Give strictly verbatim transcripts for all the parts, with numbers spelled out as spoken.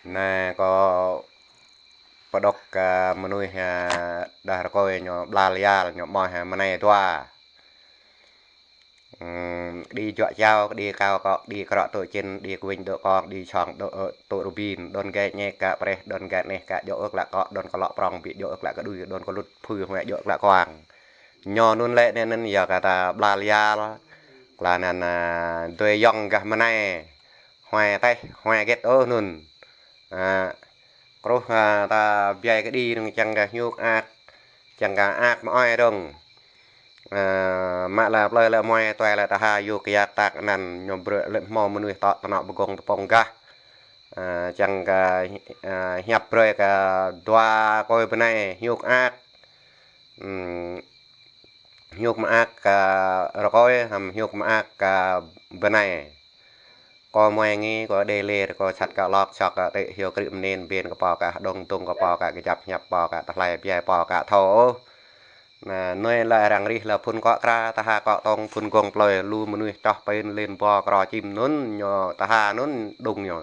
Anai kâo pơđŏk kơ mơnuih, a, đah rơkơi ñu bla lial, ñu mơ̆i, a, mơnai dua. Ưm, kơđi juă jao, kơđi kao kŏ, kơđi krŏ tŏ čin, kơđi kơwing dŏ kong, kơđi song dŏ, ơ, tŏ rơbin, đôn gĕ ñĕk kơ preh, đôn gĕ neh kơ djŏ ơk lă kŏ, đôn kơ lŏ prong ƀiă djŏ ơk lă kơđui, đôn kơ lut phư hue djŏ ơk lă kuang. Ñu anŭn lĕ anai anŭn yua kơ ta bla lial. Kla anŭn, a, dui yŏng gah mơnai. Hue teh, hue gĕt ôh anŭn. A, kruh, a, ta biai kơđi anŭn čang kơ hiuk ak, čang kơ ak mơai dong. A, mă lĕ plơi lĕ mơai, tuai lĕ tơha, yua kơ yak tak anŭn, ñu brơi lĕ hmâo mơnuih tŏ tơnŏ bơgông tơpông gah. A, čang kơ, a, hiăp brơi kơ dua rơkơi bơnai hiuk ak. Ưm, hiuk mơak kơ rơkơi, hăm hiuk mơak kơ bơnai. Kâo mơai ngĭ, kâo đei lĕ, kâo sat kơ lŏk, sŏk kơ tĕ, hyu krĭ mơnên, ƀing kơ pô kơ hơđong, dong kơ pô kơ kơjăp, hiăp pô kơ tơhlai, biai pô kơ thâo ôh. Anai, anai lĕ arăng rih lĕ phun kŏ kra, tơha kŏ tong, phun gông plơi, lu mơnuih čoh pên, lên bo, krô čim anŭn, ñu tơha anŭn, đŭng ñu.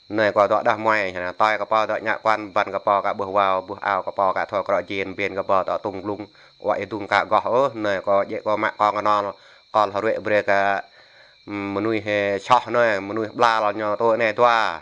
Anai kâo dŏ đah mơai, hă, tơl kơ pô dŏ ñă kuan, ƀăn kơ pô kơ ƀuh wao, ƀuh ao, kơ pô kơ thâo krŏ jên, ƀing kơ pô dŏ tung glung, wă ih dŭng kơ goh ôh, anai kâo djĕ kâo mă kâo kơnol, kâo lŏ ruĕ brơi kơ, ưm, mơnuih, ơ, soh anai, mơnuih bla lŏ ñu tŏ anai dua.